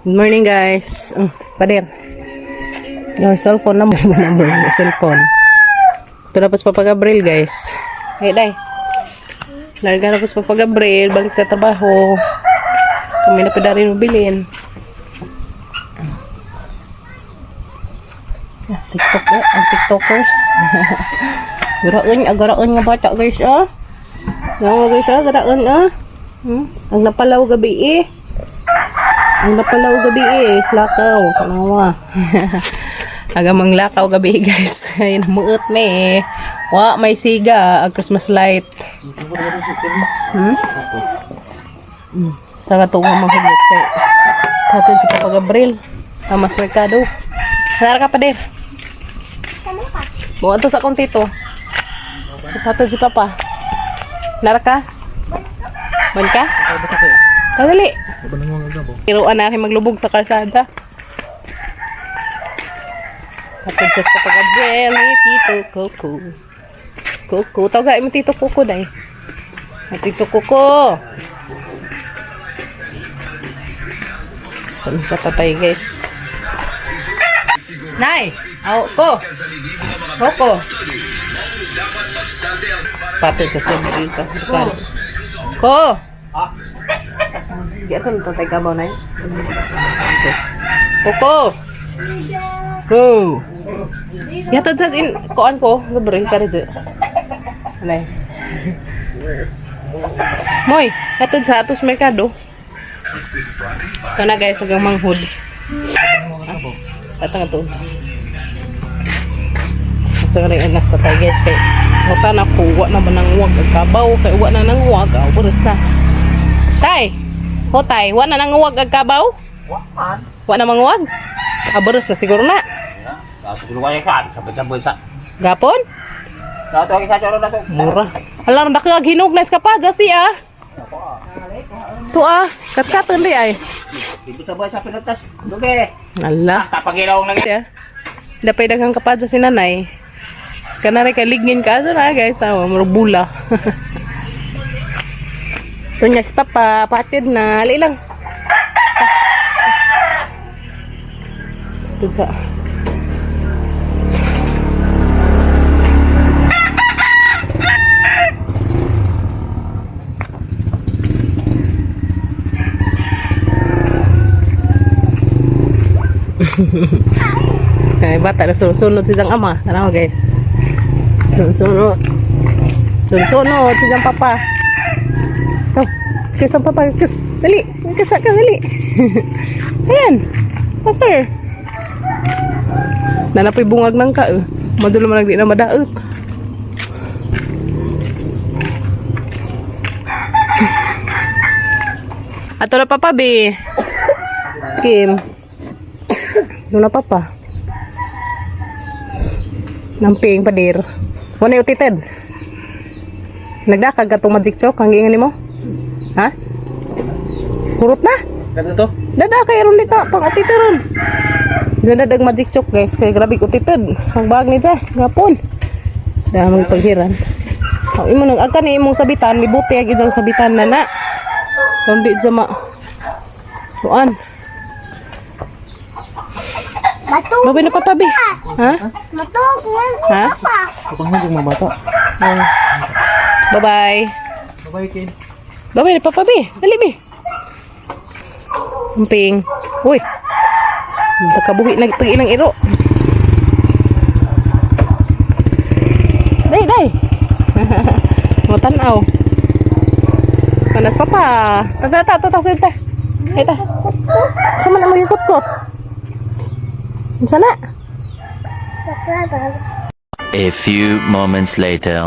Good morning, guys. Oh, pader. Your cellphone number, number, your cellphone. Ito na po si Papa Gabriel, guys. Hey, day. Larga na po si Papa Gabriel. Balik sa trabaho. Kami na pa rin mabilin. Ah, TikTok eh. Ang TikTokers. Garaon, agaraon nga bata, guys, ah. Nga, guys, ah. Garaon, ah. Ang napalaw gabi, eh. Ang napalaw gabi eh, slakaw, kanawa. Aga manglakaw gabi, guys. Ay namuot me eh. Wa may siga ang Christmas light. Hmm? Sa nga nga manghugis kay Hatid si Papa Gabriel. Tamas merkado. Nara ka pa dir. Buwan to sa akong tito. Hatid si Papa. Nara ka? Ban ka? Kadali. Tiruan na rin maglubog sa kalsada. Hatid sa Papa Gabriel ni Tito Coco. Coco. Tawag mo Tito Coco day. Ah, Tito Coco. Saan sa tatay, guys? Nay! Aw ko! Coco! Patid sa Gabriel ka. Ko! Ko! Di ato na tatay kabaw, nay. Coco! Go! Yatod sa in koan ko, Gabriel ka rin. Anay. Moy, yatod sa atos merkado. Ito na, guys, hanggang manghud. Tatang ito. Sa rin anas tatay, guys, kay mata na ko, wa na ba nang wag ang kabaw, kay wa na nang wag, aw, buros na. Tay! Ho tay, wa na nang wag ang kabaw? Wa man. Wa na mangwag? Ah, buros na siguro na. Gapon? Mura. Alam, dako ag hinog na ka pa, Justy ah. To ah, katkatan di ay. Ala. Ya. Dapay daghang kapad sa sinanay. Kanari kay ligin ka ato na, guys, ah, murag bula. Tunya si Papa, patid na, ali lang. Tud sa Ay, bata na sunod-sunod si siyang ama. Tanaw, guys. Sunod-sunod. Sunod-sunod si siyang papa. Ito. Kiss ang papa. Kiss. Dali. Kiss ka. Dali. Ayan. Pastor. Nanapoy bungag ng ka. Eh. Madulo man di na madaot. Ato na papa, be. Kim. Ano na papa? Namping padir. Wala yung utited. Nagdakag ka itong magic choke. Ang gingan mo? Ha? Kurot na? Dada kay ron dito. Pang utite ron. Diyan dadag magic choke, guys. Kay grabe utited. Ang bag ni siya. Gapon. Dahil magpaghiran. Ang imo nang agka ni imong sabitan, libuti ag ijang sabitan na na. Kundi sa ma. Kuan. Matug. Babay na papa, be. Ha? Matug man si Ha? Papa. Oh. Bye-bye. Bye, Kim. Bye-bye na papa, be. Dali, be. Umping. Uy. Pagkabuhi na pag ilang iro. Day, day. Matanaw. Panas papa. Tata, tata, tata, tata. Ay, ta. Sama na magikot-kot. Unsa na? A few moments later.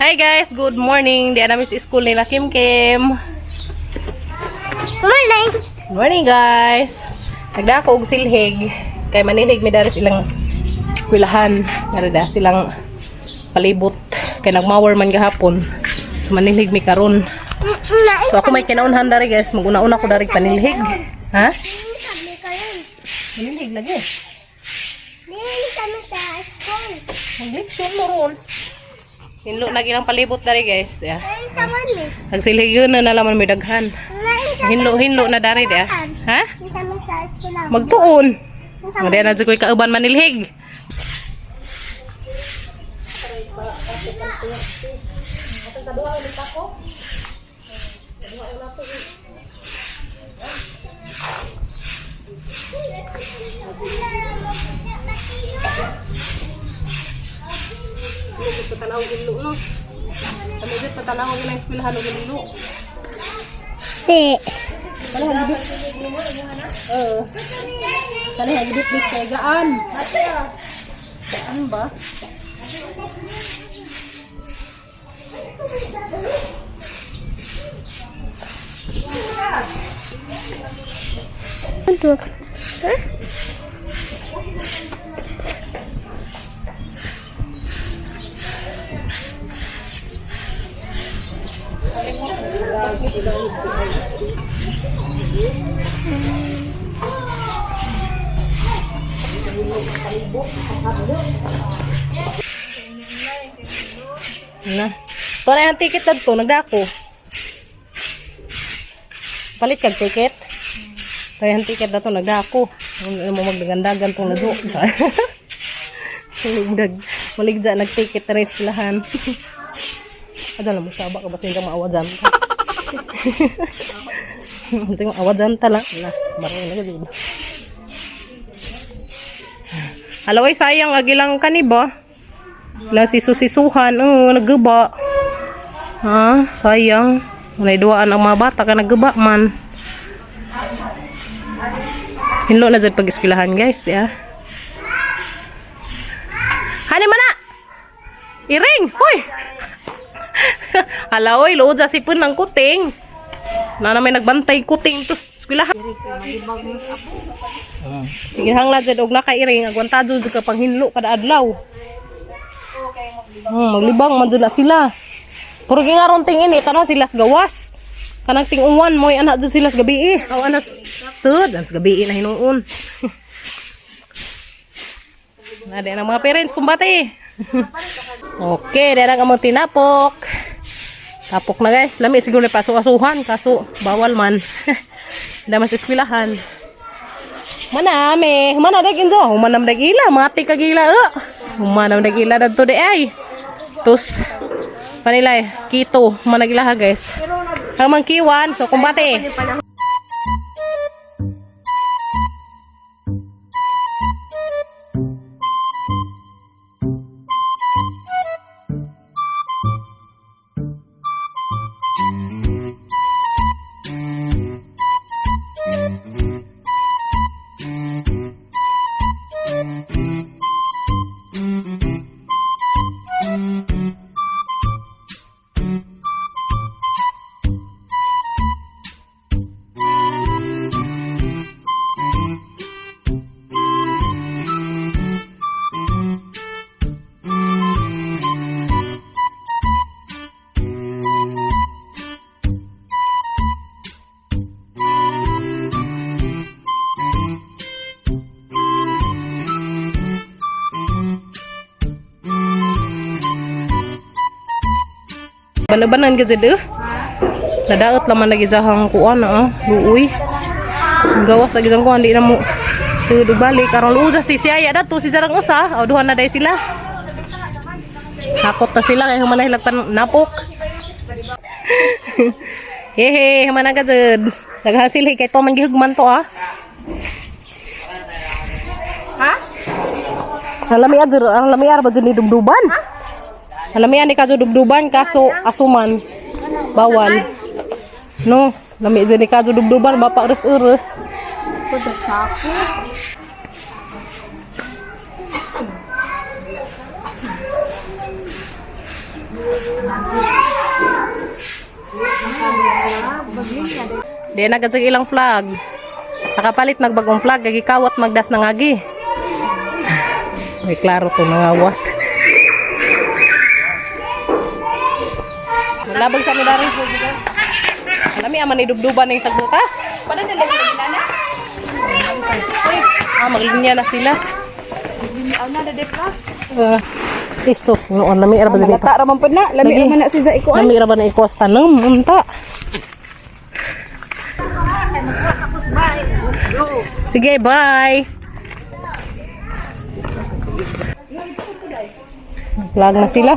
Hi guys, good morning. Di na sa school nila Kim Kim. Morning. Good morning, guys. Nagdako og silhig kay manilhig mi dari silang eskwelahan. Dari da silang palibot kay nagmawer man gahapon. So manilhig mi karon. So ako may kinaunhan dari, guys, maguna-una ko dari panilhig. Ha? Manilhig lagi. Kami sa school. Magleksyon mo ron. Hinlo na ginang palibot dari, guys. Yeah. Nain sa mami. Nagsilhigon na nalaman may daghan. Nain sa Hinlo hinlo na dari di ah. Ha? kami sa Magtuon. Nga na dyan ko'y kauban manilhig. Patanaw gilo no. Kami dyan patanaw gila eskwelahan og gilo. Di. Kani hagibit. Oo. Kani hagibit bit kay gaan. Gaan ba? Untuk. Hah? Na. Para ang ticket adto nagdako. Palit kag ticket. Kaya ang ticket dato nagdako. Ano mo magdagandagan tong nado. Dag maligja nagticket na rin eskwelahan. Adyan lang mo saba ka basin ka maawa dyan. Basin maawa dyan tala. Na, marunong na gud. Alaway sayang agilang kaniba. La sisu-sisuhan, oh, nagguba. Ha, sayang. Walay duaan ang mga bata ka nagguba man. Hinlo na dyan pag-eskwelahan, guys, di ah. Hani man na! Iring! Hoy! Hala, oy, luod sa sipon ng kuting. Na na may nagbantay kuting to eskwelahan. Sige hangla dyan, og nakairing, agwantado dyan ka panghinlo kada adlaw. Maglibang man dyan na sila. Puro gingaron ting ini kana sila sa gawas. Kanang ting uwan mo'y anak dyan sila sa gabi eh. Aw anas sud, anas gabi na hinuon. Na di ang mga parents kumbate. Okay, dara ang among tinapok. Tapok na guys, lami siguro na pasu-asuhan kaso bawal man. Damas eskwelahan. Manami, humana dag injo, humanam dag ila, mati kag ila eh. Humanam dag ila dadto di ay. Tus panilay, kito, humanag ila ha guys. Ang mangkiwan, so kumbate. Banabanan ka dyan eh. Nadaot laman lagi jahang kuan ah, luoy. Gawas lagi jang kuan di na mo sud balik aron luoy sa si Siaya dato si Jarang usa, o duha na day sila. Sakot na sila kay human na hilagtan napok. Hehe, human na ka jud. Naghasil kay to man gihugman to ah. Ha? Ang lami jud, ang lami ba jud ni dumduban? Ang lami ni kadyo dubduban kaso asuman bawal. No, lami jud ni kadyo dubduban bapak urus-urus. Di na gadyo ilang flag. Nakapalit nagbagong flag, gagikawat magdas ng agi. May klaro to nangawat. Labag sa midari. Lami aman ni dubduban ng sagbota. Paano nila sila na? Uy, maglinya na sila. Aw na de plus. Jesus, noon lami ra ba dili pa? Lata ra man pud na, lami Lagi. ra man na si sa ikuan. Lami ra ba na ikuas tanom unta? Sige, bye. Lag na sila.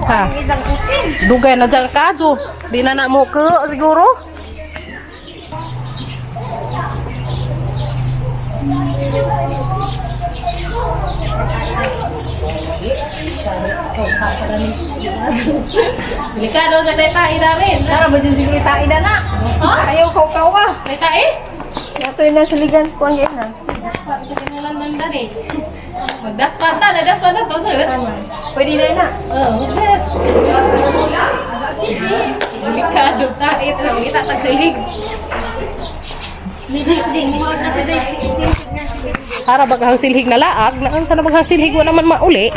Ha. Dugay na dyan ka, Jo. Di na na mo ko, siguro. Delikado sa tayo na rin. Tara ba dyan siguro tayo na na? Ayaw kaw-kaw ah. May tae? Nato na sa ligan ko ang na. Kailangan man dan eh. Magdaspanta, nagdaspanta to sir. Pwede na na. Oo, yes. Delikado tae. Ito, kita tagsilhig. Para baghang silhig na laag, naan sana baghang silhig wa naman mauli.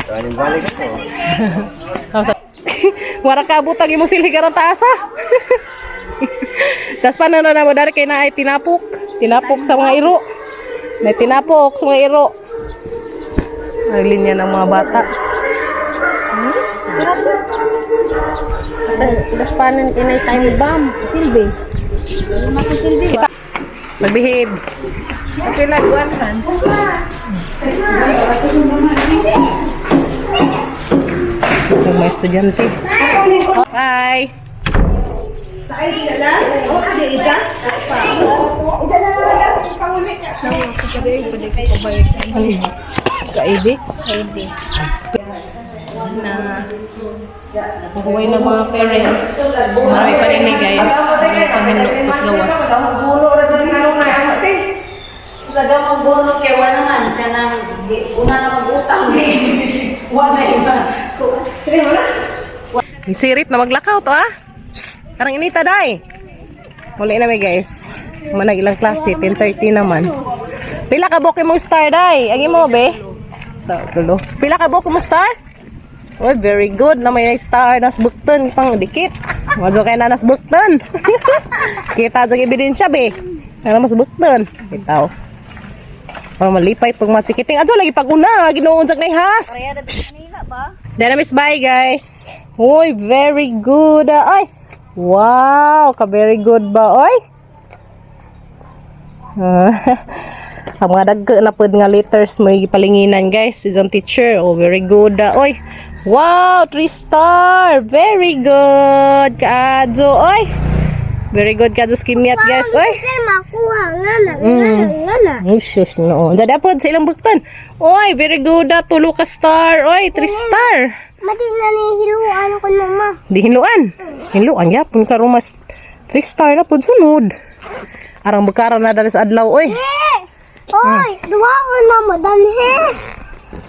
Wara ka abutang imong silhig aron taas ah. Tas pa na na mo dari kay naay tinapok, tinapok sa mga iro. May tinapok sa mga iro. Ang linya ng mga bata. Daspanan kinay time bomb. Silbi. Kita. Magbehave. Sila kuan man. Yung mga estudyante. Bye! Sa ID? ID. Na Buhay ng mga parents. Marami pa rin eh guys. Yung panghinlo tapos gawas. Sa gamang bonus kay wala naman kanang una na mag-utang. Wala na. Sirit na maglakaw to ah. Shh, parang inita day. Muli na mi guys. Manag ilang klase, 10:30 naman. Pila ka buok imong star day? Ang imo be? Tulo. Pila ka buok imong star? Oy, very good na may star nas bukton pang dikit. Madyo kay na nas bukton. Kita sa ebidensya be. Ano mas bukton? Bitaw. Para malipay pag machikiting. Adyo lagi pag una, Ginoo jag nay has. Kaya nila ba? Then, miss bye guys. Uy, very good. Ah, ay, wow, ka very good ba, oy? Ah, ang mga dagko na pud nga letters mo gipalinginan guys isang teacher. Oh, very good. Ah, oy. Wow, 3 star. Very good. Kaadyo, oy. Very good kaadyo skimyat guys, oy. Sir, makuha nga na, nga na, nga na. Ay, sus, no. Dada pod sa ilang buktan. Oy, very good. Ah, tulo ka star. Oy, 3 star. Mati na nihiluan ko na ma. Di hinluan. Hinluan yapon ka rumas. 3 star na pud sunod. Arang bukara na dali sa adlaw oy. Eh! Oy, duwaon na mo danhe.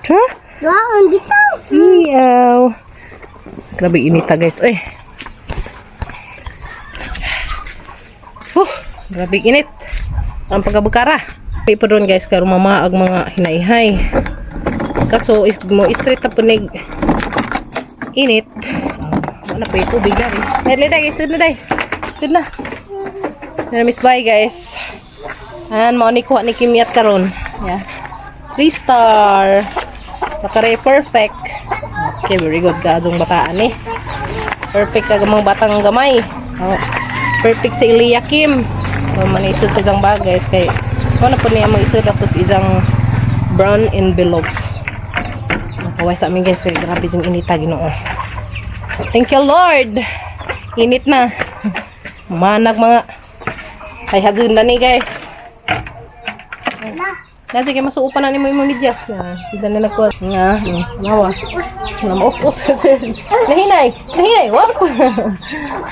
Cha? Duwaon bitaw. Iyaw. Grabe inita guys oy. Huh, grabe init. Ang pagkabukara. Pa doon guys karon mamaag mga hinayhay. Kaso is, mo straight na punig init. Wala pa yung tubig na rin. Dali na guys, na day. Sid na. Na miss bye guys. Ayan, mao ni kuha ni Kimyat karon. Yeah. 3 star. Nakare perfect. Okay, very good ka adong bataan eh. Perfect ka mga batang gamay. Oh. Perfect sa Ilya Kim. So, manisod sa isang bag guys kay mo na po niya mag-isod tapos isang brown envelope. Nakaway sa amin guys, kay grabe yung inita Ginoo. Thank you Lord. Init na. Manag mga ay hadun na ni guys. Na. Na sige masuopan na nimo imong medyas na. Isa na nagkuha. Nga, lawas. Nga maus-us. Nahinay. Nahinay. Wap.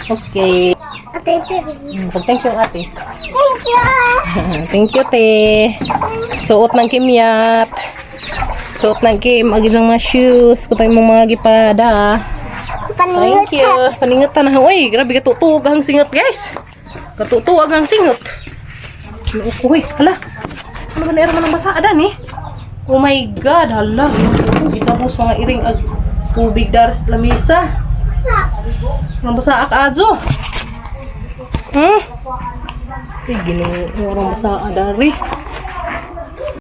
Okay. Ate, sir. So, thank you ate. Thank you. Thank you, te. Suot ng kimyat. Suot ng kim. Ag isang mga shoes. Kutay mong mga gipada. Paningot Thank you. Paningutan na. Uy, grabe katutuog ang singot, guys. Katutuog ang singot. Uy, hala. Ano ba na man ang basa adan eh? Oh my God, hala. Ito ako sa mga iring ag tubig daras lamisa. Sa. Ang basa ak adzo. Hmm? Ay, ginoo, ang basa adari.